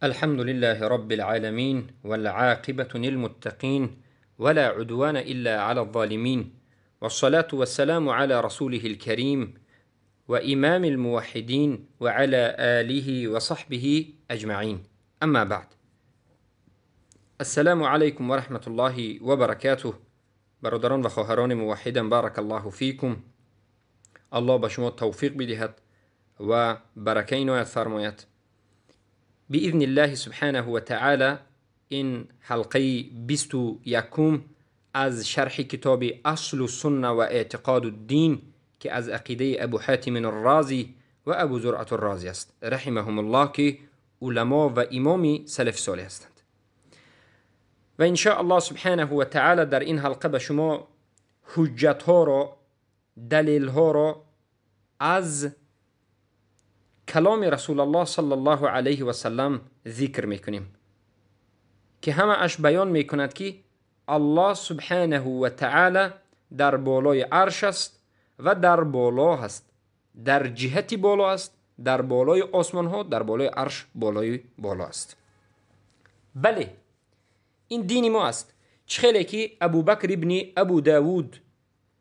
الحمد لله رب العالمين والعاقبة للمتقين ولا عدوان إلا على الظالمين والصلاة والسلام على رسوله الكريم وإمام الموحدين وعلى آله وصحبه أجمعين أما بعد السلام عليكم ورحمة الله وبركاته. برادران و خواهران موحدان، بارك الله فيكم. الله به شما توفیق بدهد و برکه عنایت فرماید. بإذن الله سبحانه و تعالی این حلقه 21 از شرح کتاب اصل السنة و اعتقاد الدین که از عقیده ابو حاتم الرازی و ابو زرعة الرازی است رحمهم الله، که علما و امام سلف صالح هستند. و ان شاء الله سبحانه و تعالی در این حلقه به شما حجت ها را، دلیل ها را از کلام رسول الله صلی الله علیه و سلم ذکر میکنیم که همه اش بیان میکند که الله سبحانه و تعالی در بالای عرش است و در بالا هست، در جهت بالا است، در بالای آسمان ها، در بالای عرش، بالای بالا است. بله، این دین ما است. چه که ابوبکر ابن ابو داود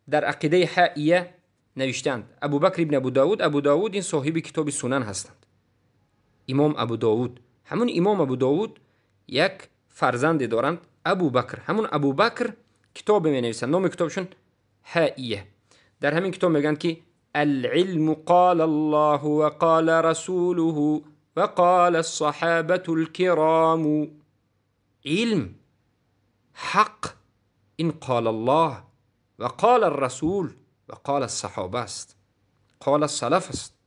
در عقیده حائیه نوشتند. ابوبکر ابن ابو داود، ابو داود این صاحب کتاب سنن هستند. امام ابو داود، همون امام ابو داود یک فرزند دارند، ابوبکر. همون ابوبکر کتاب می نویسند، نام کتابشون حائیه. در همین کتاب میگن که العلم قال الله و قال رسوله و قال الصحابة الكرام. علم حق این قال الله و قال الرسول و قال الصحابه است، قال السلف است.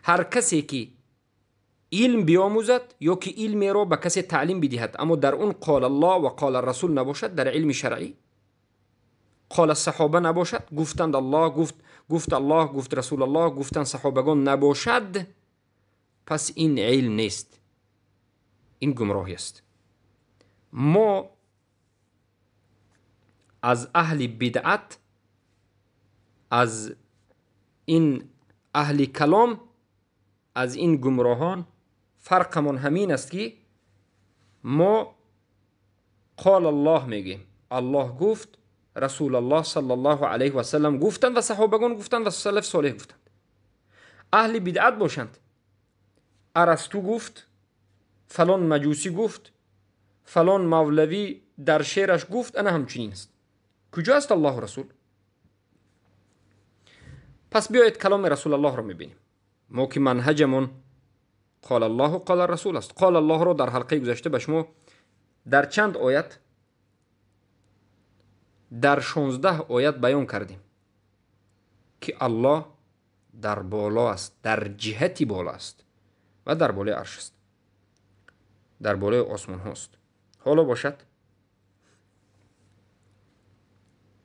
هر کسی که علم بیاموزد یا که علمی را به کسی تعلیم بدهد اما در اون قال الله و قال الرسول نباشد، در علم شرعی قال الصحابه نباشد، گفتند الله، گفت الله، گفت رسول الله، گفتند صحابگان نباشد، پس این علم نیست، این گمراهی است. ما از اهل بدعت، از این اهل کلام، از این گمراهان فرقمان همین است که ما قال الله میگیم، الله گفت، رسول الله صلی الله علیه و سلم گفتند و صحابگان گفتند و سلف صالح گفتند. اهل بدعت باشند، ارسطو گفت، فلان مجوسی گفت، فلان مولوی در شعرش گفت، انا همچنین است. کجا است الله و رسول؟ پس بیایید کلام رسول الله را میبینیم. ما که منهجمون قال الله و قال الرسول است. قال الله را در حلقه گذشته به شما در چند آیت، در 16 آیت بیان کردیم که الله در بالا است، در جهتی بالا است و در بالای عرش است، در بالای آسمان هاست. حالا باشد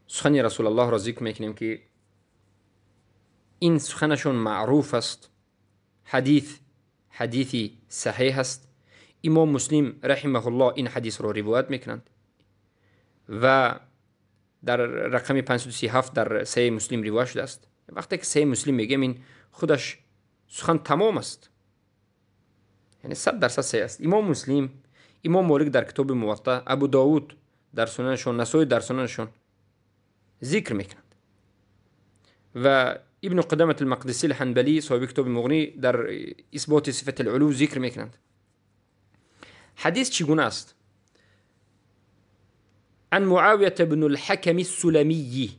سخن رسول الله را ذکر میکنیم که این سخنشون معروف است، حدیثی صحیح است. امام مسلم رحمه الله این حدیث را روایت میکنند و در رقم 537 در صحیح مسلم روایت شده است. وقتی که صحیح مسلم میگیم این خودش سخن تمام است، یعنی 100% صحیح است. امام مسلم، امام مالک در کتاب موطا، ابو داود در سننشون، نسائی در سننشون ذکر میکنند و ابن قدامة المقدسی الحنبلی صاحب کتاب مغنی در اثبات صفت العلو ذکر میکنند. حدیث چگونه است؟ عن معاوية بن الحكم السلمي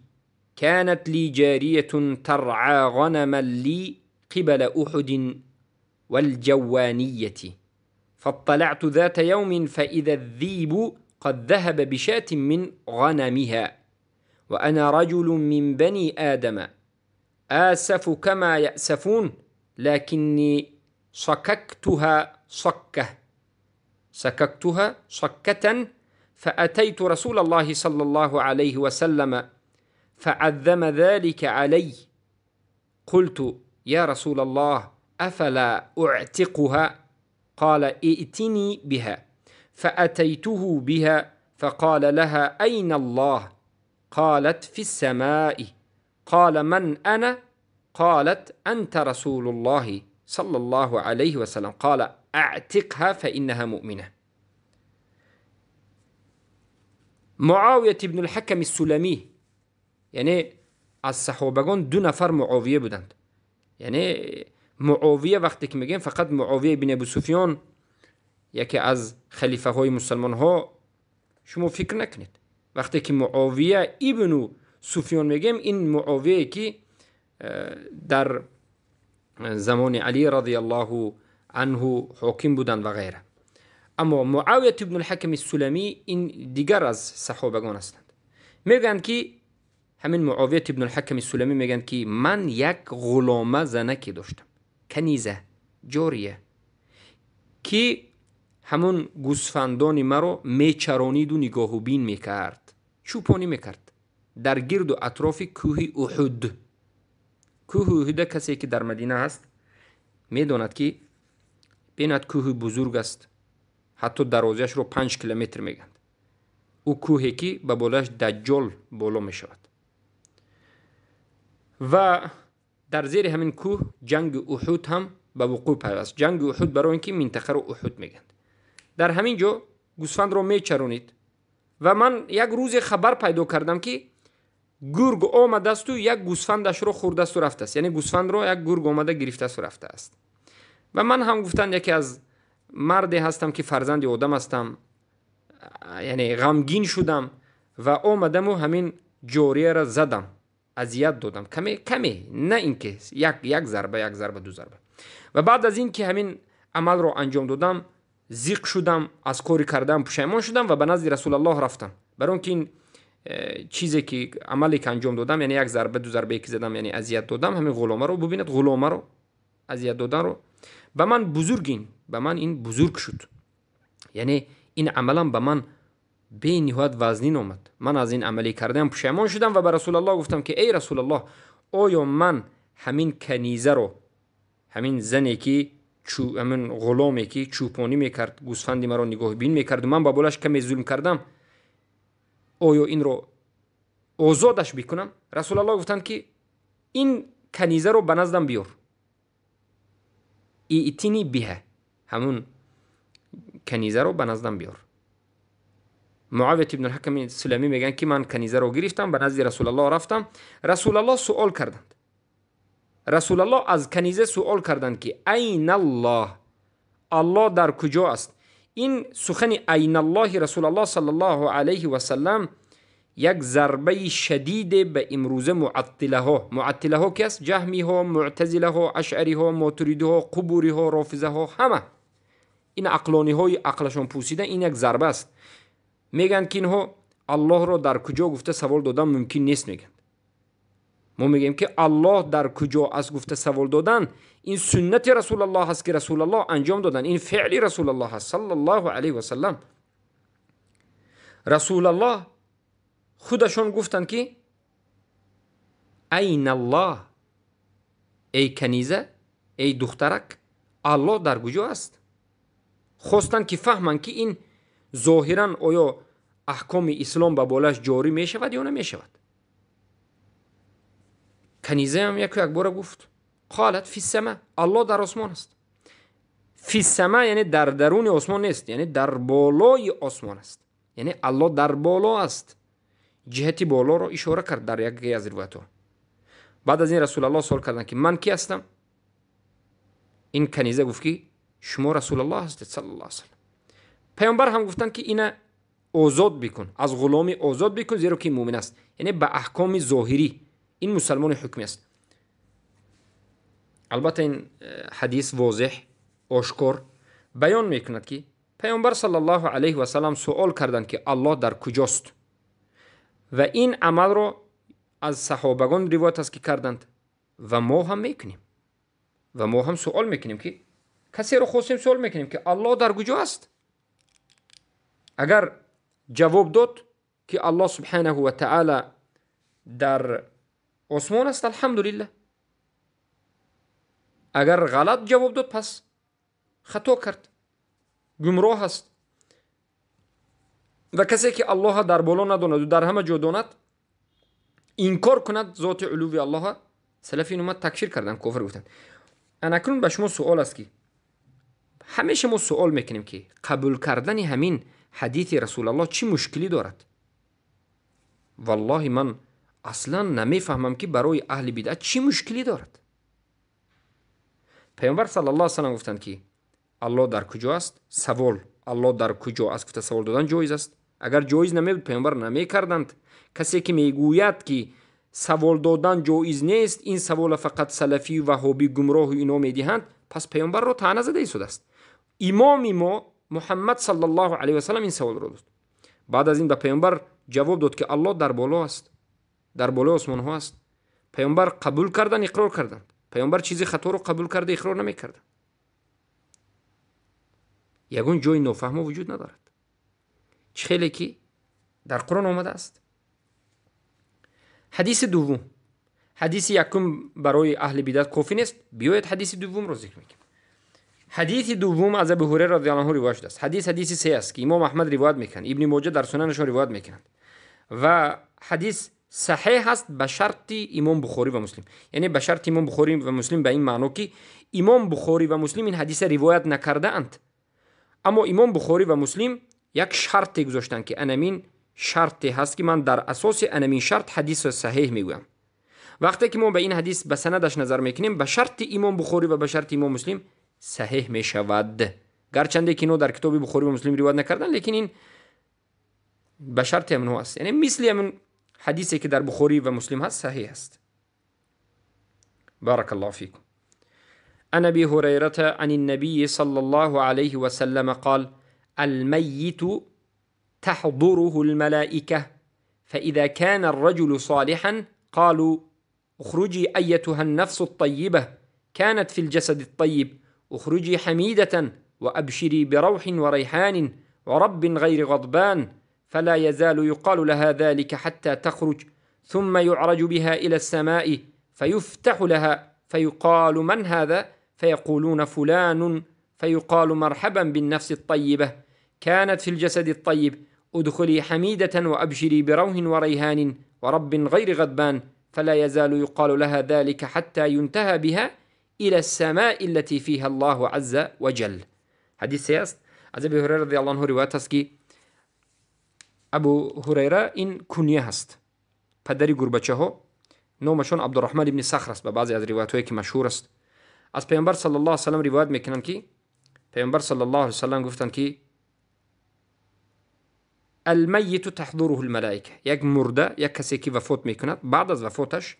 كانت لي جارية ترعى غنما لي قبل أحد والجوانية، فاطلعت ذات يوم فإذا الذيب قد ذهب بشاة من غنمها، وأنا رجل من بني آدم آسف كما يأسفون، لكني سككتها صكة، فأتيت رسول الله صلى الله عليه وسلم فعظم ذلك علي. قلت يا رسول الله أفلا أعتقها؟ قال ائتني بها. فأتيته بها فقال لها أين الله؟ قالت في السماء. قال من أنا؟ قالت أنت رسول الله صلى الله عليه وسلم. قال اعتقها فإنها مؤمنة. معاویه ابن الحکم السلمی، یعنی از صحابگان دو نفر معاویه بودند. یعنی معاویه وقتی که میگیم فقط معاویه بن ابو سفیان یکی از خلیفه های مسلمان ها شما فکر نکنید. وقتی که معاویه ابن سفیان میگیم، این معاویه که در زمان علی رضی الله عنه حاکم بودند و غیره. اما معاویه ابن الحکم السلمی این دیگر از صحابگان هستند. میگن که همین معاویه ابن الحکم السلمی میگن که من یک غلامه زنکی داشتم، کنیزه، جاریه، که همون گوسفندان مرا میچرانید و نگاه و بین میکرد، چوپانی میکرد در گرد و اطراف کوه احد. کوه احد کسی که در مدینه هست میداند که بیند کوه بزرگ است، حتی درازیش رو 5 کیلومتر میگند. او کوهی که به بالایش دجال بالا میشود و در زیر همین کوه جنگ احد هم به وقوع پیوست. جنگ احد برای اینکه منطقه رو احد میگند. در همین جا گوسفند رو میچرونید و من یک روز خبر پیدا کردم که گرگ آمده است و یک گوسفندش رو خورده است و رفته است. یعنی گوسفند رو یک گرگ آمده گرفته است و رفته است. و من هم گفتن یکی از مردی هستم که فرزند آدم هستم، یعنی غمگین شدم و آمدم و همین جاریه را زدم، اذیت دادم، کمی کمی، نه اینکه یک ضربه، یک ضربه، دو ضربه. و بعد از اینکه همین عمل رو انجام دادم زیق شدم، از کاری کردم پشیمان شدم و به نزد رسول الله رفتم. برای اینکه این چیزی که عملی که انجام دادم، یعنی یک ضربه دو ضربه که زدم، یعنی اذیت دادم همین غلامه رو، ببیند غلامه رو اذیت دادن رو به من بزرگین، به من این بزرگ شد، یعنی این عملم به من بی نهایت وزنین آمد. من از این عملی کردم پشیمان شدم و به رسول الله گفتم که ای رسول الله، آیا من همین کنیزه رو، همین زنی که همین غلامی که چوپانی میکرد، گوسفندی مرا نگاه بین میکرد و من با بالاش کمی ظلم کردم، آیا این رو آزادش بکنم؟ رسول الله گفتند که این کنیزه رو به نزدم بیار، ایتینی بیه، همون کنیزه رو به نزدم بیار. معاویه ابن الحکم سلمی میگن که من کنیزه رو گرفتم، به نزد رسول الله رفتم. رسول الله سوال کردند، رسول الله از کنیزه سوال کردند که این الله، الله در کجا است؟ این سخن این الله رسول الله صلی الله علیه و سلم یک ضربه شدید به امروزه معطله ها. معطله ها که است؟ جهمی ها، معتزله ها، اشعری ها، ماتریدی ها، قبوری ها، رافضه ها، همه این عقلانی های عقلشان پوسیده، این یک ضربه است. میگن که اینها الله را در کجا گفته سوال دادن ممکن نیست. میگن ما میگیم که الله در کجا است گفته سوال دادن این سنت رسول الله است که رسول الله انجام دادن، این فعل رسول الله است صلی الله علیه و سلم. رسول الله خودشون گفتن که این الله، ای کنیزه، ای دخترک، الله در کجا است؟ خواستن که فهمن که این ظاهرا آیا احکام اسلام به بالاش جاری می شود یا نمی شود. کنیزه هم یک بار گفت قالت فی السما، الله در آسمان است. فی السما یعنی در درون آسمان نیست، یعنی در بالای آسمان است، یعنی الله در بالا است. جهت بالا را اشاره کرد در یکی از روایت‌ها. بعد از این رسول الله سوال کردن که من کی هستم؟ این کنیزه گفت که شما رسول الله هستید صلی الله علیه و سلم. پیامبر هم گفتن که اینا آزاد بکن، از غلامی آزاد بکن، زیرا که مؤمن است. یعنی به احکام ظاهری این مسلمان حکمی است. البته این حدیث واضح آشکار بیان میکند که پیامبر صلی الله علیه و سلم سوال کردند که الله در کجاست و این عمل را از صحابگان روایت است که کردند و ما هم میکنیم و ما هم سوال میکنیم که کسی رو خواستیم سوال میکنیم که الله در کجا است. اگر جواب داد که الله سبحانه و تعالی در آسمان است، الحمدلله. اگر غلط جواب داد پس خطا کرد، گمراه است. و کسی که الله در بالا نداند و در همه جا داند، انکار کند ذات علوی الله، سلف این اومد تکفیر کردن، کفر گفتن. اکنون به شما سوال است که Ҳамеша мо суол мекунем, ки қабул кардани ҳамин ҳадиси Расулаллоҳ чӣ мушкилӣ дорад? Валлоҳи, ман аслан намефаҳмам, ки барои аҳли бидъат чӣ мушкилӣ дорад. Паёмбар саллаллоҳу алайҳи васаллам гуфтанд, ки Аллоҳ дар куҷо аст? Савол Аллоҳ дар куҷо аст гуфта савол додан ҷоиз аст. Агар ҷоиз намебуд, паёмбар намекарданд. Касе ки мегӯяд, ки савол додан ҷоиз нест, ин савола фақат салафию ваҳҳобӣ, гумроҳу ино медиҳанд, пас паёмбарро таъна зада истодааст. Имоми мо Муҳаммад саллаллоҳу алайҳи васаллам ин саволро дод. Баъд аз ин ба паёмбар ҷавоб дод, ки Аллоҳ дар боло аст, дар болои осмонҳо аст. Паёмбар қабул кардан, иқрор карданд. Паёмбар чизи хаторо қабул карда иқрор намекарданд. Ягон ҷои нофаҳмо вуҷуд надорад. Чӣ хеле ки дар Қуръон омадааст. Ҳадиси дуввум. Ҳадиси якум барои аҳли бидат кофӣ нест. Биёед, ҳадиси дуввумро зикр мекунем. Ҳадиси дуввум аз Абу Ҳурайра радиаллоҳу анҳу ривоят шудааст. Ҳадис ҳадиси се аст, ки Имом Аҳмад ривоят мекунанд, Ибни Моҷа дар сунанашон ривоят мекунанд ва ҳадис саҳеҳ аст ба шарти Имом Бухорӣ ва Муслим. Яъне ба шарти Имом Бухорӣ ва Муслим, ба ин маъно, ки Имом Бухорӣ ва Муслим ин ҳадиса ривоят накардаанд, аммо Имом Бухорӣ ва Муслим як шарте гузоштанд, ки анамин шарте ҳаст, ки ман дар асоси анамин шарт ҳадисро саҳеҳ мегӯям. Вақте ки мо ба ин ҳадис, ба санадаш назар мекунем, ба шарти Имом Бухорӣ ва ба шарти Имом Муслим саҳеҳ мешавад. Гарчанде ки ино дар китоби Бухорӣ ва Муслим ривоят накарданд, лекин ин ба шарти ҳаминҳо аст, яъне мисли ҳамин ҳадисе, ки дар Бухорӣ ва Муслим ҳаст, саҳеҳ аст. بارك الله فيكم. عن ابي هريره عن النبي صلى الله عليه وسلم قال: الميت تحضره الملائكه، فاذا كان الرجل صالحا قالوا: اخرجي ايتها النفس الطيبه، كانت في الجسد الطيب، اخرجي حميده وابشري بروح وريحان ورب غير غضبان. فلا يزال يقال لها ذلك حتى تخرج، ثم يعرج بها الى السماء فيفتح لها، فيقال: من هذا؟ فيقولون: فلان. فيقال: مرحبا بالنفس الطيبه، كانت في الجسد الطيب، ادخلي حميده وابشري بروح وريحان ورب غير غضبان. فلا يزال يقال لها ذلك حتى ينتهى بها الى السماء التي فيها الله عز وجل. حدیث است، از ابی هریره رضی الله عنه روایت است که ابو هریره این کنیه هست، پدری گربچه ها، نامشون عبدالرحمن ابن صخر است. به بعضی از روایت هایی که مشهور است، از پیامبر صلی الله علیه وسلم روایت میکنند که پیامبر صلی الله علیه وسلم گفتند که المیت تحضره الملائکه. یک مرده، یک کسی که وفات میکند، بعد از وفاتش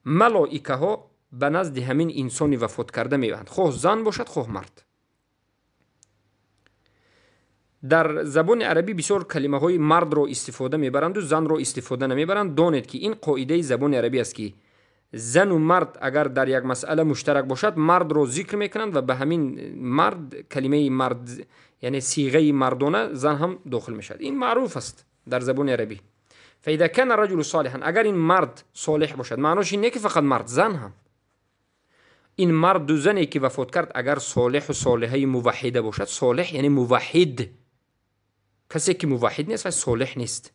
ملائکه ها به نزد همین انسانی وفات کرده میوند، خواه زن باشد خواه مرد. در زبان عربی بسیار کلمه های مرد را استفاده میبرند و زن را استفاده نمیبرند. دانید که این قاعده زبان عربی است که زن و مرد اگر در یک مسئله مشترک باشد، مرد را ذکر میکنند و به همین مرد، کلمه مرد، یعنی صیغه مردانه، زن هم داخل میشد. این معروف است در زبان عربی. فاذا كان الرجل صالحا، اگر این مرد صالح باشد، معناش این نه که فقط مرد، زن هم. این مرد و زنی که وفات کرد اگر صالح و صالحه موحده باشد، صالح یعنی موحد، کسی که موحد نیست و صالح نیست.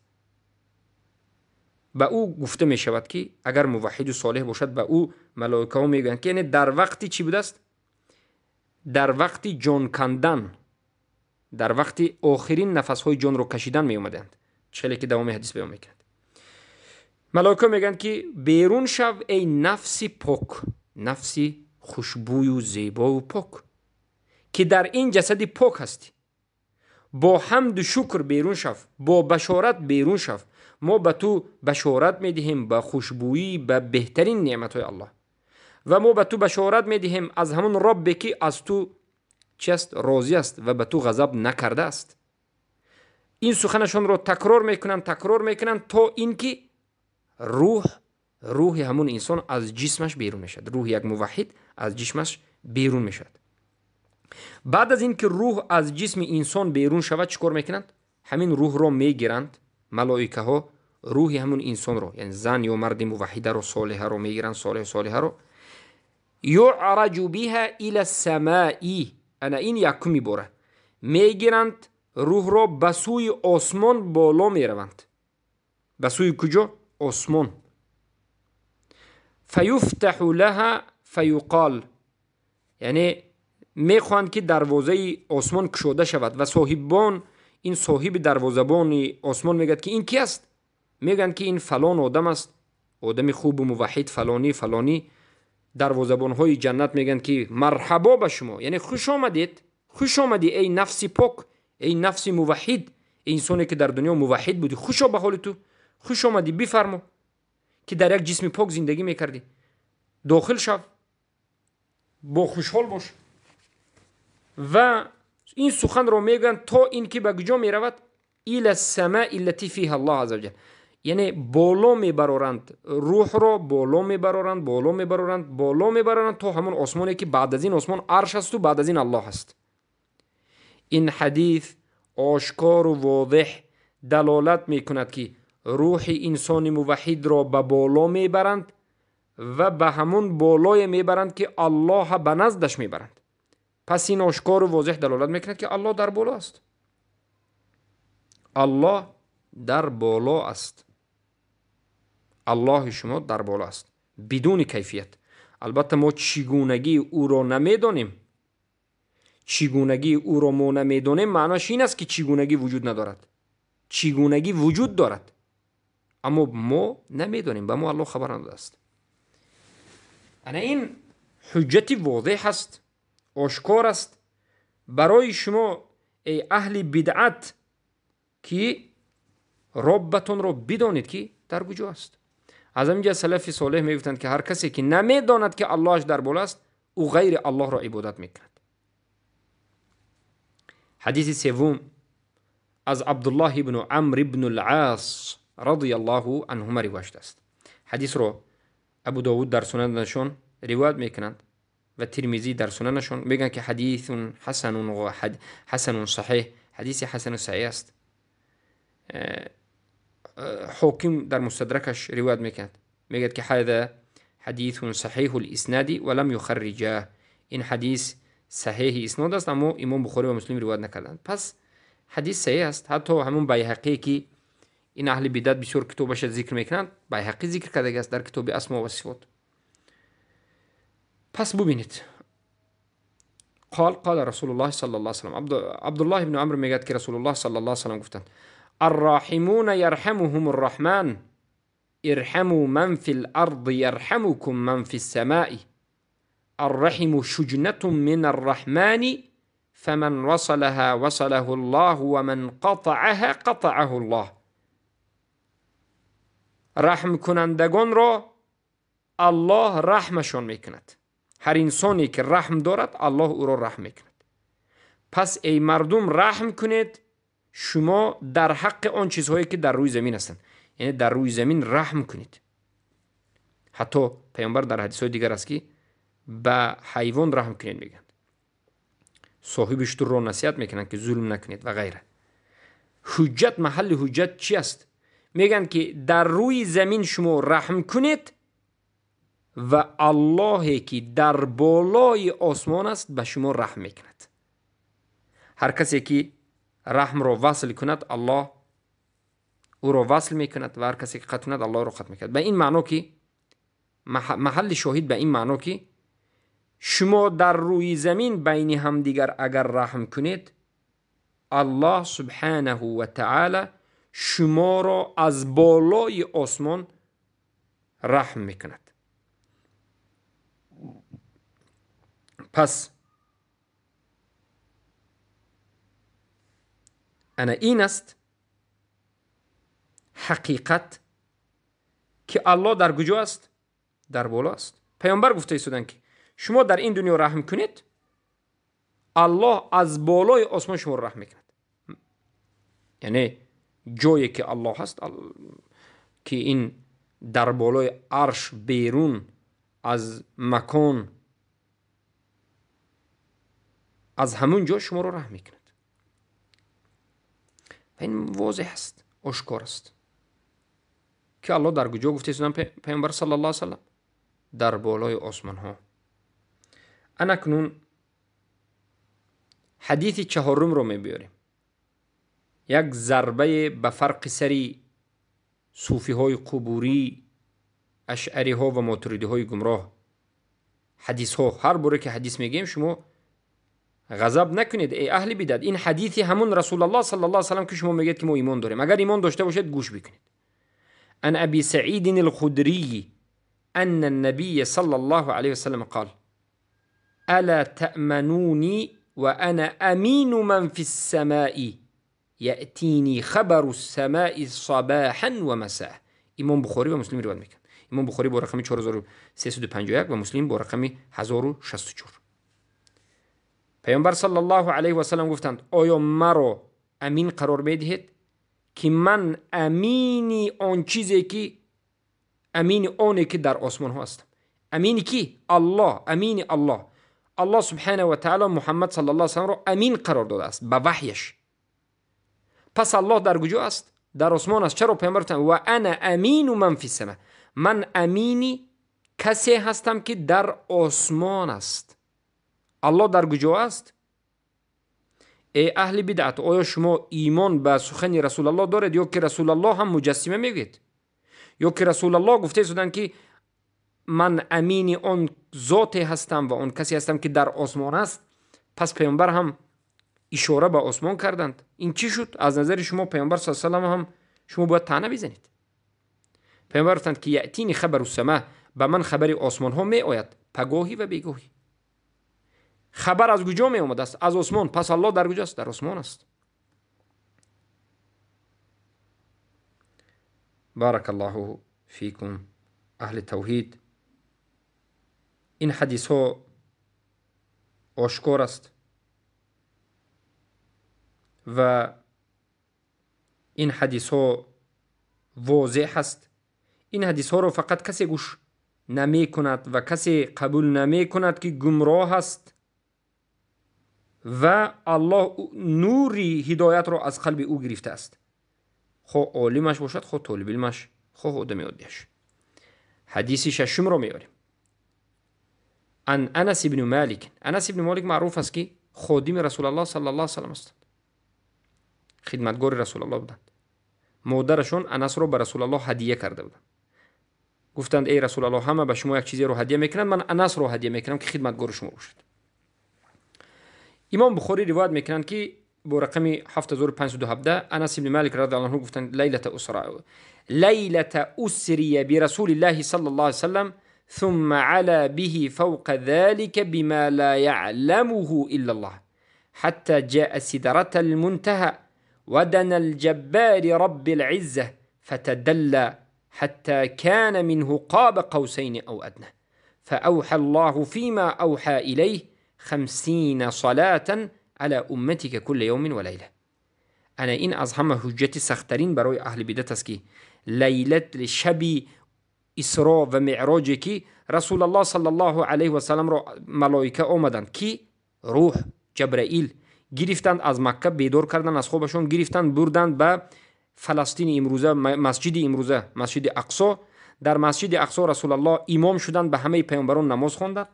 به او گفته می شود که اگر موحد و صالح باشد، به او ملائکه ها میگویند که، یعنی در وقتی چی بوده است؟ در وقتی جان کندن، در وقتی آخرین نفس های جان رو کشیدن می اومدند، چه که دوام حدیث بیان میکند. ملائکه میگن که بیرون شو ای نفس پاک، نفسی خوشبوی و زیبا و پاک که در این جسد پاک هستی، با حمد و شکر بیرون شو، با بشارت بیرون شو. ما به تو بشارت میدهیم با خوشبویی، به بهترین نعمت های الله، و ما به تو بشارت میدهیم از همون رب که از تو چی است؟ راضی است و به تو غضب نکرده است. این سخنشون رو تکرار میکنن، تکرار میکنن تا اینکه روح همون انسان از جسمش بیرون میشد. روح یک موحد از جسمش بیرون میشد. بعد از اینکه روح از جسم انسان بیرون شود، چیکار میکنند؟ همین روح رو میگیرند ملائکه ها، روح همون انسان رو، یعنی زن یا مرد موحده رو، صالحه رو میگیرند، صالح صالحه رو. یعرج بها الى السماء، انا این یکمی باره میگیرند روح رو، به سوی آسمان بالا میروند. به سوی کجا؟ آسمان. فیفتح لها فیقال، یعنی мехоҳанд ки дарвозаи осмон кушода шавад ва соҳиббон, ин соҳиби дарвозабони осмон мегӯяд ки ин ки аст? Мегӯянд ки ин фалон одам аст, одами хубу муваҳҳид, фалонӣ фалонӣ. Дарвозабонҳои ҷаннат мегӯянд ки марҳабо ба шумо, яъне хуш омадед, хуш омадӣ эй нафси пок, эй нафси муваҳҳид, эй инсоне ки дар дунё муваҳҳид будӣ, хушо ба ҳоли ту, хуш омадӣ, бифармо ки дар як ҷисми пок зиндагӣ мекардӣ, дохил шав, бо хушҳол бош. Ва ин суханро мегӯянд то ин ки ба куҷо меравад? Ила самаи аллати фиҳа Аллоҳ азза ва ҷал, яъне боло мебароранд рӯҳро, боло мебароранд, боло мебароранд, боло мебароранд то ҳамон осмоне ки баъд аз ин осмон арш асту баъд аз ин Аллоҳ аст. Ин ҳадис ошкору возеҳ далолат мекунад ки рӯҳи инсони муваҳҳидро ба боло мебаранд ва ба ҳамон болое мебаранд ки Аллоҳ ба наздаш мебаранд. Пас ин ошкору возеҳ далолат мекунад ки Аллоҳ дар боло аст. Аллоҳ дар боло аст. Аллоҳи шумо дар боло аст бидуни кайфият. Албатта мо чигунагии ӯро намедонем. Чигунагии ӯро мо намедонем маъноаш ин аст ки чигунагӣ вуҷуд надорад. Чигунагӣ вуҷуд дорад, аммо мо намедонем, ба мо Аллоҳ хабар надодааст. Ана ин ҳуҷҷати возеҳ аст, ошкор аст барои шумо эй аҳли бидъат ки роббатонро бидонед ки дар куҷо аст. Аз ҳамин ҷо салафи солеҳ мегуфтанд ки ҳар касе ки намедонад ки Аллоҳаш дар боло аст, ӯ ғайри Аллоҳро ибодат мекунад. Ҳадиси севум аз Абдуллоҳ ибну Амр ибну ал-Ас радияллоҳу анҳума ривоят шудааст. Ҳадисро Абу Довуд дар сунанашон ривоят мекунанд ва Тирмизӣ дар сунанашон мегӯянд ки ҳадисун ҳасанун саҳеҳ, ҳадиси ҳасану саҳеҳ аст. Ҳоким дар мустадракаш ривоят мекунад, мегӯяд ки ҳаза ҳадисун саҳеҳул иснади ва лам юхарриҷа, ин ҳадис саҳеҳи иснод аст, аммо имом Бухорӣ ва Муслим ривоят накарданд. Пас ҳадис саҳеҳ аст. Ҳатто ҳамон Байҳақие ки ин аҳли бидат бисёр китобаша зикр мекунанд, Байҳақӣ зикр кардагиаст дар китоби Асмо ва Сифот. Пас бубинед, қол қола Расулуллоҳ саллаллоҳу алайҳи васаллам, Абдуллоҳ ибни Амр мегӯяд ки Расулуллоҳ саллаллоҳу алайҳи васаллам гуфтанд: الراحمون يرحمهم الرحمن ارحموا من في الأرض يرحمكم من في السماء الرحم شجنة من الرحمن فمن وصلها وصله الله ومن قطعها قطعه الله. رحم کنندگان را الله رحمشان میکند. هر انسانی که رحم دارد الله او را رحم میکند. پس ای مردم رحم کنید شما در حق آن چیزهایی که در روی زمین هستند، یعنی در روی زمین رحم کنید. حتی پیامبر در حدیث های دیگر است که به حیوان رحم کنید میگن، صاحب شتر را نصیحت میکنند که ظلم نکنید و غیره. حجت، محل حجت چی است؟ میگن که در روی زمین شما رحم کنید و الله که در بالای آسمان است به شما رحم میکند. هر کسی که رحم را وصل کند الله او را وصل میکند و هر کسی که قطع کند الله را قطع میکند. به این معنا که محل شاهد به این معنا که شما در روی زمین بین همدیگر اگر رحم کنید الله سبحانه و تعالی شما را از بالای آسمان رحم میکند. پس انا این است حقیقت که الله در کجا است؟ در بالا است. پیامبر گفته ایستادند که شما در این دنیا رحم کنید الله از بالای آسمان شما را رحم میکند. یعنی جایی که الله هست، که این در بالای عرش بیرون از مکان، از همون جا شما را رحم میکند. و این واضح است، آشکار است که الله در کجا گفته ایستادند پیامبر صلی الله علیه وسلم؟ در بالای آسمان ها. اکنون حدیث چهارم رو میبیاریم. یک ضربه به فرق سری صوفی های قبوری، اشعری ها و ماتریدی های گمراه. حدیث ها، هر باره که حدیث میگیم شما Ғазаб накунед эй аҳли бидъат, ин ҳадиси ҳамун Расулуллоҳ саллаллоҳу алайҳи васаллам ки шумо мегӯед ки мо имон дорем. Агар имон дошта бошед гӯш бикунед. عن أبي سعيد الخدري أن النبي صلى الله عليه وسلم قال: ألا تأمنوني وأنا أمين من في السماء يأتيني خبر السماء صباحا ومساء. امام بخاری و مسلم روایت میکنند. امام بخاری با رقم 4351 و مسلم با رقم 1064. پیامبر صلی الله علیه و سلم گفتند: آیا مرا امین قرار میدهید که من امینی آن چیزی که امین آنی که در آسمان ها هستم؟ امین کی؟ الله. امین الله. الله سبحانه و تعالی محمد صلی الله علیه و سلم را امین قرار داده است به وحیش. پس الله در کجا است؟ در آسمان است. چرا پیامبر گفتند و انا امین من فی السماء؟ من امینی کسی هستم که در آسمان است. الله در کجا است؟ ای اهل بدعت، آیا شما ایمان به سخن رسول الله دارید یا که رسول الله هم مجسمه میگید؟ یا که رسول الله گفته شدند که من امین آن ذات هستم و آن کسی هستم که در آسمان است؟ پس پیامبر هم اشاره به آسمان کردند. این چی شد؟ از نظر شما پیامبر صلی الله علیه و سلم هم شما باید طعنه بزنید. پیامبر گفتند که یأتینی خبر السماء، به من خبر آسمان ها می آید پگاهی و بیگاهی. خبر از کجا می آمد است؟ از آسمان. پس الله در کجاست؟ در آسمان است. بارک الله فیکم اهل توحید. این حدیث ها آشکار است و این حدیث ها واضح است. این حدیث ها را فقط کسی گوش نمی کند و کسی قبول نمی کند که گمراه است و الله نوری هدایت را از قلب او گرفته است، خواه عالمش باشد، خواه طالب علمش، خواه آدم عادیش. حدیث ششم را میاریم. عن انس بن مالک. انس بن مالک معروف است که خادم رسول الله صلی الله علیه و سلم است، خدمتگار رسول الله بودند. مادرشون انس را به رسول الله هدیه کرده بودند. گفتند ای رسول الله، همه به شما یک چیزی رو هدیه میکنند، من انس را هدیه میکنم که خدمتگار شما باشد. امام بخاری روایت میکنند که با رقم 7517 انس بن مالک رضی الله عنه گفتند لیلة اسری برسول الله صلی الله علیه وسلم ثم علا به فوق ذلك بما لا يعلمه إلا الله حتى جاء سدرة المنتهى ودنا الجبار رب العزة فتدلى حتى كان منه قاب قوسين أو أدنى فأوحى الله فيما أوحى إليه 50 صلاة على أمتك كل يوم وليلة. أنا این از همه حجت سخترین برای اهل بدعت است که لیلت شبی اسراء و معراج که رسول الله صلی الله علیه و سلم را ملائکه آمدند که روح جبرائیل گرفتند از مکه، بیدار کردند از خوابشون، گرفتند بردند به فلسطین امروزه، مسجد امروزه، مسجد اقصا. در مسجد اقصا رسول الله امام شدند، به همه پیامبران نماز خواندند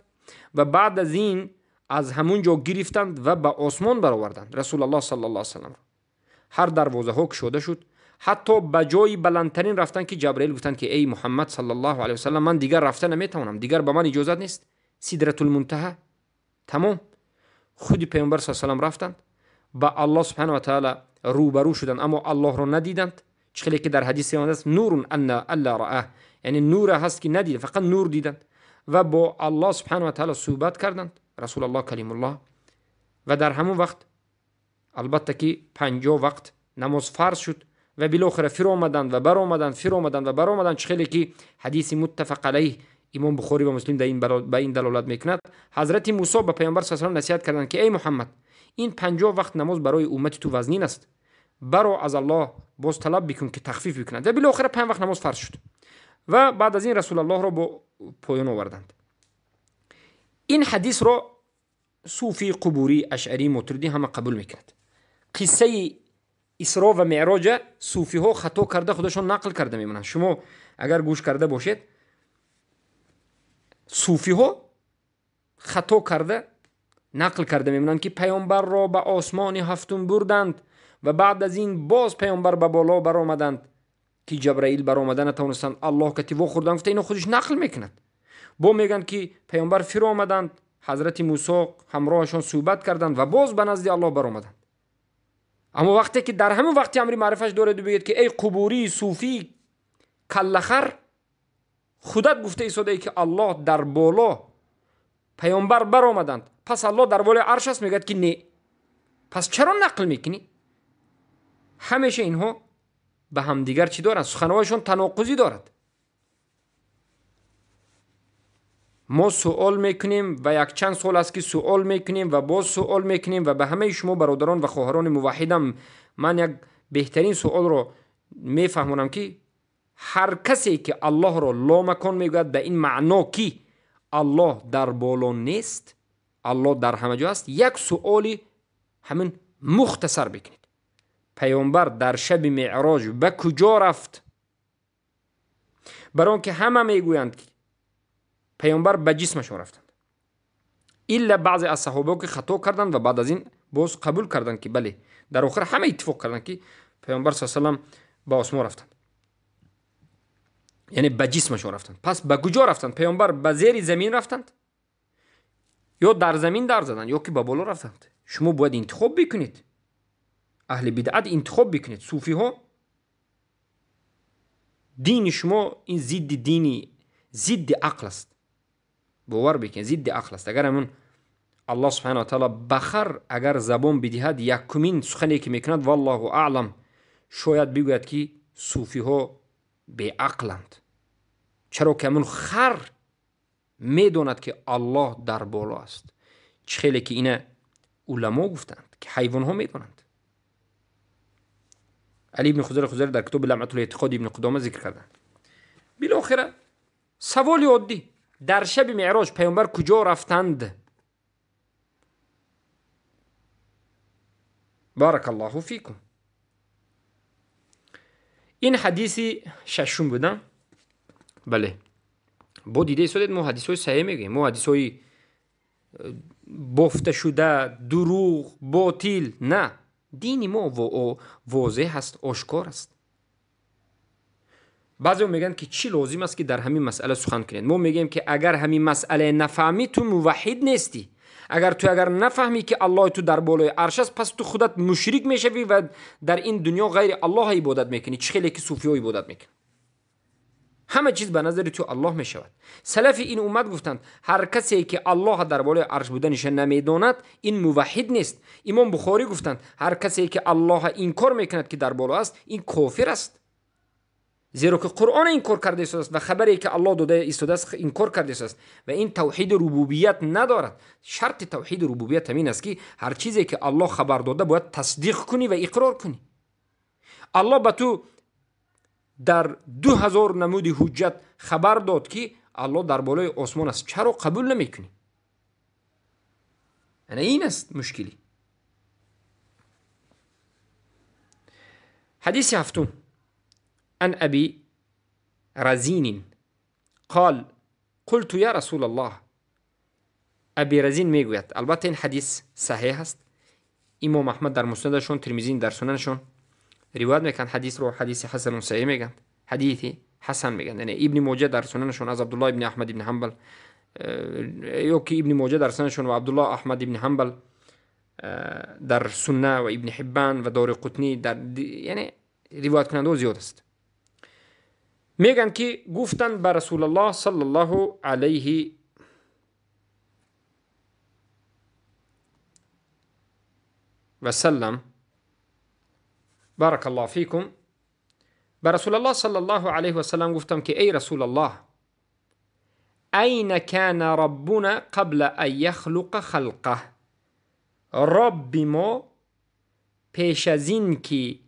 و بعد از این از همونجا گرفتند و به آسمان برآوردند رسول الله صلی الله علیه و سلم. هر دروازه ها گشوده شد، حتی به جای بلندترین رفتن که جبرائیل گفتند که ای محمد صلی الله علیه و سلم، من دیگر رفته نمیتوانم، دیگر به من اجازت نیست. سدرة المنتهى تمام. خود پیامبر صلی الله علیه و سلم رفتند، به الله سبحانه و تعالی روبرو شدند، اما الله را ندیدند. چخلی که در حدیث آمده است نور ان الله رآه، یعنی نور هست که ندید، فقط نور دیدند و با الله سبحانه و تعالی صحبت کردند. رسول الله کلیم الله. و در همون وقت البته که 50 وقت نماز فرض شد و بالاخره فر آمدند و بر آمدند، فر آمدند و بر آمدند. چخلی که حدیث متفق علیه امام بخاری و مسلم در این به این دلالت میکند. حضرت موسی به پیامبر صلی الله علیه و نصیحت کردند که ای محمد، این 50 وقت نماز برای امت تو وزنین است، برو از الله باز طلب بکن که تخفیف بکند. و بالاخره 5 وقت نماز فرض شد و بعد از این رسول الله را با پایان آوردند. این حدیث را صوفی، قبوری، اشعری، ماتریدی همه قبول میکند. قصه اسراء و معراج صوفی ها خطا کرده خودشون نقل کرده میمونند. شما اگر گوش کرده باشید، صوفی ها خطا کرده نقل کرده میمونند که پیامبر را به آسمان هفتم بردند و بعد از این باز پیامبر به بالا برآمدند که جبرائیل برآمده نتوانستند، الله کتی وا خوردند. گفته اینو خودش نقل میکند. با میگن که پیامبر فر آمدند، ҳазрати Мусо ҳамроҳашон суҳбат карданд ва боз ба назди Аллоҳ баромаданд. Аммо вақте ки дар ҳамин вақти амри маърифаш доред бигӯед ки эй қубурӣ суфӣ каллахар, худат гуфта истодае ки Аллоҳ дар боло, паёмбар баромаданд, пас Аллоҳ дар болои арш аст, мегӯяд ки не. Пас чаро нақл мекунӣ? Ҳамеша инҳо ба ҳамдигар чӣ доранд? Суханҳояшон таноқузӣ дорад. Мо суол мекунем ва якчанд сол аст ки суол мекунем ва боз суол мекунем ва ба ҳамаи шумо бародарон ва хоҳарони муваҳҳидам ман як беҳтарин суолро мефаҳмонам ки ҳар касе ки Аллоҳро ломакон мегӯяд ба ин маъно ки Аллоҳ дар боло нест, Аллоҳ дар ҳама ҷо аст, як суоли ҳамин мухтасар бикунед. Паёмбар дар шаби меъроҷ ба куҷо рафт? Бар он ки ҳама мегӯянд ки паёмбар ба ҷисмашон рафтанд, илла баъзе аз саҳобаҳо ки хато карданд ва баъд аз ин боз қабул карданд ки бале, дар охир ҳама иттифоқ карданд ки паёмбар с салам ба осмон рафтанд, яъне ба ҷисмашон рафтанд. Пас ба куҷо рафтанд? Паёмбар ба зери замин рафтанд ё дар замин дар заданд ё ки ба боло рафтанд? Шумо бояд интихоб бикунед. Аҳли бидъат интихоб бикунед. Суфиҳо, дини шумо ин зидди дини, зидди ақл аст. Бовар бикунед, зидди ақл аст. Агар ҳамун Аллоҳ субҳанаҳу ва таъоло ба хар агар забон бидиҳад, якумин сухане ки мекунад, валлоҳу аълам, шояд бигӯяд ки суфиҳо беақланд. Чаро ки ҳамун хар медонад ки Аллоҳ дар боло аст. Чӣ хеле ки ина уламо гуфтанд ки ҳайвонҳо медонанд. Али ибни Хузайр Хузайр дар китоби Ламъатул эътиқод ибни Қудома зикр карданд. Билохира саволи оддӣ: дар шаби меъроҷ паёмбар куҷо рафтанд? Баракаллоҳу фикум. Ин ҳадиси шашум буда. Бале, бо дида истодед, мо ҳадисҳои саҳеҳ мегӯем, мо ҳадисҳои бофташуда, дурӯғ, ботил на. Дини мо возеҳ аст, ошкор аст. Баъзеҳо мегӯянд ки чӣ лозим аст ки дар ҳамин масъала сухан кунед. Мо мегӯем ки агар ҳамин масъалае нафаҳмӣ, ту муваҳҳид нестӣ. Агар ту агар нафаҳмӣ ки Аллоҳ ту дар болои арш аст, пас ту худат мушрик мешавӣ ва дар ин дунё ғайри Аллоҳ ибодат мекунӣ, чӣ хеле ки суфиҳо ибодат мекунанд. Ҳама чиз ба назари ту Аллоҳ мешавад. Салафи ин уммат гуфтанд ҳар касе ки Аллоҳ дар болои арш буданиша намедонад, ин муваҳҳид нест. Имом Бухорӣ гуфтанд ҳар касе ки Аллоҳ инкор мекунад ки дар боло аст, ин кофир аст. Зеро ки Қуръон инкор карда истодааст ва хабаре ки Аллоҳ дода истодааст инкор карда истодааст ва ин тавҳиди рубубият надорад. Шарти тавҳиди рубубият ҳамин аст ки ҳар чизе ки Аллоҳ хабар дода бояд тасдиқ кунӣ ва иқрор кунӣ. Аллоҳ ба ту дар 2000 намуди ҳуҷҷат хабар дод ки Аллоҳ дар болои осмон аст, чаро қабул намекунӣ? Ана ин аст мушкилӣ. Ҳадиси ҳафтум: عن أبي رزين قال قلت يا رسول الله. أبي رزين میگوید، البته این حدیث صحیح است، امام احمد در مسندشون، ترمذی در سننشون روایت میکنند حدیث رو، حدیث حسن صحیح میگن، حدیثی حسن میگن. یعنی ابن ماجه در سننشون از عبدالله ابن احمد ابن حنبل، یا که ابن ماجه در سننشون و عبدالله احمد ابن حنبل در سنه و ابن حبان و دار قطنی در، یعنی روایت کننده زیاد است. میگن که گفتن به رسول الله صلی الله علیه و سلم، بارک الله فیکم، به رسول الله صلی الله علیه و سلم گفتم که ای رسول الله، این کان ربنا قبل ان یخلق خلقه. رب ما پیش از این که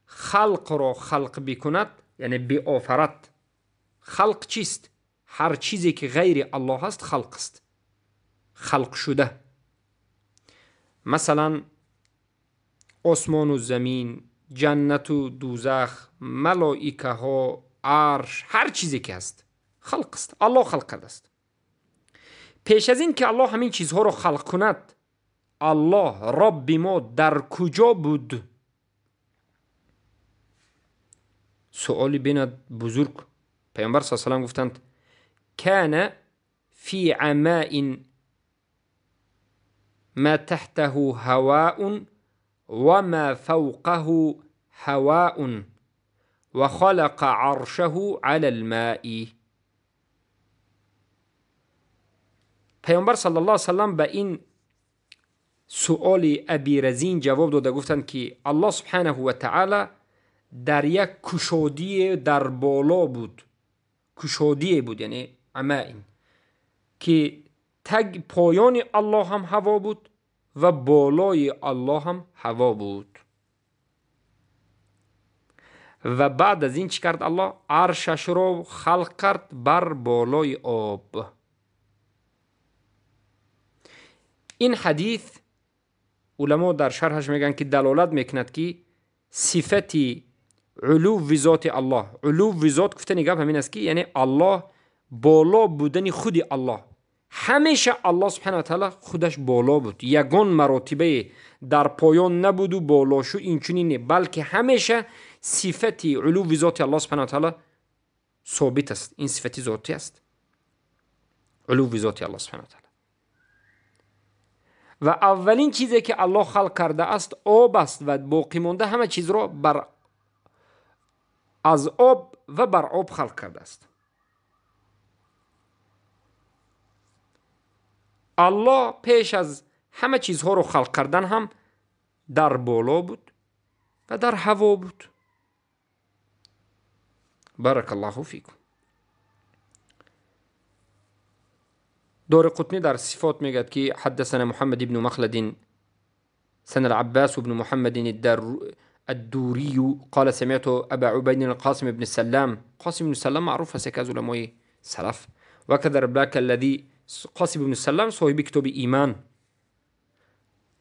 خلق را خلق بکند، یعنی بیافرد. خلق چیست؟ هر چیزی که غیر الله است خلق است، خلق شده. مثلا آسمان و زمین، جنت و دوزخ، ملائکه ها، عرش، هر چیزی که هست خلق است، الله خلق کرده است. پیش از این که الله همین چیزها را خلق کند، الله رب ما در کجا بود؟ سؤالی بیند بزرگ. پیامبر صلی الله علیه و سلم گفتند کان فی عماء ما تحته هواء وما فوقه هواء وخلق عرشه على الماء. پیامبر صلی الله علیه وسلم به این سؤال ابی رزین جواب داده، گفتند که الله سبحانه و تعالی در یک کشادی در بالا بود، کشادی بود، یعنی عمائن، که تگ پایان الله هم هوا بود و بالای الله هم هوا بود. و بعد از این چی کرد الله؟ عرشش رو خلق کرد بر بالای آب. این حدیث علما در شرحش میگن که دلالت میکند که صفت علو ذات الله، علو ذات گفتن گپ همین است که یعنی الله بالا بودن خود الله، همیشه الله سبحانه و تعالی خودش بالا بود، یگان مراتبه در پایان نبود و بالا شو اینچنین نه، بلکه همیشه صفت علو ذات الله سبحانه و تعالی ثابت است. این صفت ذاتی است، علو ذات الله سبحانه و تعالی. و اولین چیزی که الله خلق کرده است آب است و باقی مانده همه چیز را بر از آب و بر آب خلق کرده است. الله پیش از همه چیزها رو خلق کردن هم در بالا بود و در هوا بود. بارک الله فیکم. دور قطنی در صفات میگد که حدثنا محمد بن مخلد سن العباس بن محمد الدوري قال سمعت أبا عبيد القاسم بن سلام، قاسم بن سلام معروف است از علمای سلف، وكذا رباك الذي قاسم بن سلام صاحب كتاب إيمان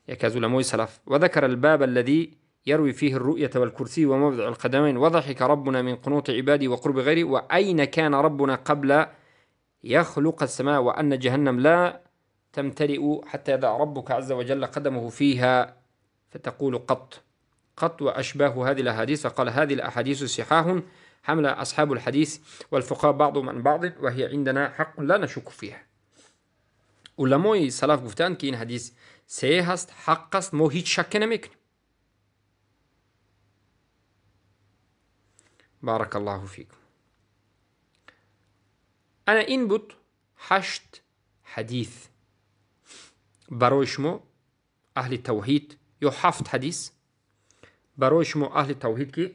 یکی از علمای سلف، وذكر الباب الذي يروي فيه الرؤية والكرسي وموضع القدمين وضحك ربنا من قنوط عبادي وقرب غيره وأين كان ربنا قبل يخلق السماء وأن جهنم لا تمتلئ حتى يضع ربك عز وجل قدمه فيها فتقول قط قط وأشباه هذه الأحاديث. فقال هذه الأحاديث صحاح حمل أصحاب الحديث والفقهاء بعضهم عن بعض وهي عندنا حق لا نشك فيها. علمای سلف گفتند که این حدیث صحیح است، حق است، ما هیچ شک نمیکنیم. بارک الله فیکم. انا این بود 8 حدیث برای شما اهل توحید، یا 7 حدیث برای شما اهل توحید که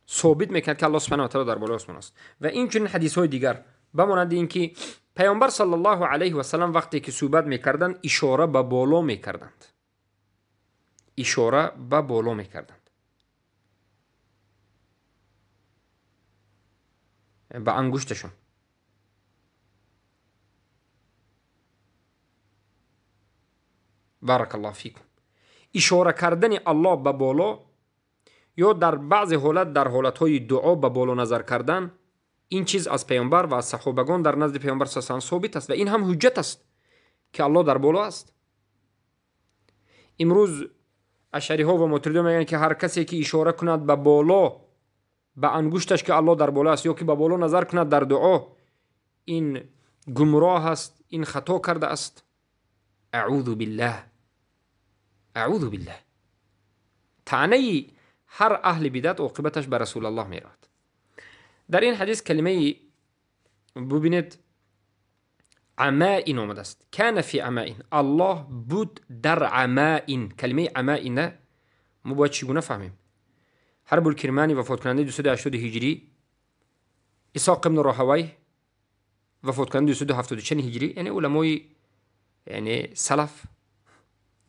ثابت میکند که الله سبحانه و تعالی در بالای آسمان است. و این چنین حدیث های دیگر بمانند اینکه پیامبر صلی الله علیه و سلم وقتی که صحبت میکردند اشاره به بالا میکردند، اشاره به بالا میکردند، به انگشتشون. بارک الله فیکم. اشاره کردن الله به بالا یا در بعض حالت در حالتهای دعا به بالا نظر کردن، این چیز از پیامبر و از صحابگان در نزد پیامبر صلی الله علیه و آله ثابت است و این هم حجت است که الله در بالا است. امروز اشعری ها و ماتریدی میگن که هر کسی که اشاره کند به بالا به انگشتش که الله در بالا است یا که به بالا نظر کند در دعا، این گمراه است، این خطا کرده است. اعوذ بالله، اعوذ بالله. طعنه هر اهل بدعت عاقبتش به رسول الله میرود. در این حدیث کلمه ببینید عمائن آمده است، کان فی عمائن، الله بود در عمائن. کلمه عمائن ما باید چگونه فهمیم؟ حرب الکرمانی وفات کننده 280 هجری، اسحاق بن راهوی وفات کننده 274 هجری، یعنی علمای یعنی سلف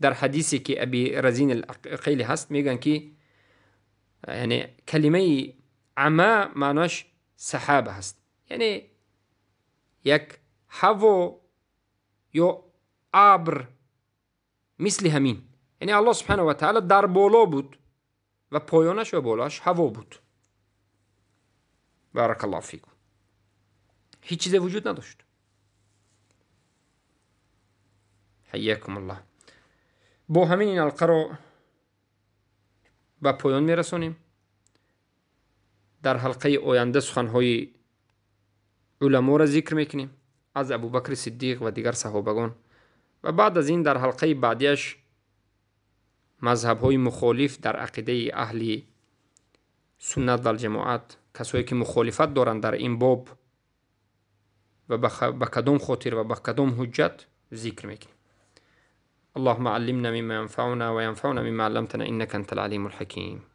در حدیثی که ابی رزین العقیلی هست میگن که یعنی کلمه عما معناش سحابه هست، یعنی یک هوا یا ابر مثل همین، یعنی الله سبحانه و تعالی در بالا بود و پایانش و بالاش هوا بود. بارک الله فیکم. هیچ چیز وجود نداشت. حیاکم الله. با همین این حلقه رو به پایان میرسونیم. در حلقه آینده سخنهای علما را ذکر میکنیم. аз Абубакри Сиддиқ ва дигар саҳобагон. Ва баъд аз ин дар ҳалқаи баъдиаш мазҳабҳои мухолиф дар ақидаи аҳли суннат валҷамоат, касое ки мухолифат доранд дар ин боб ва ба кадом хотир ва ба кадом ҳуҷҷат зикр мекунем. اللهم علمنا مما ينفعنا وينفعنا مما علمتنا إنك أنت العليم الحكيم.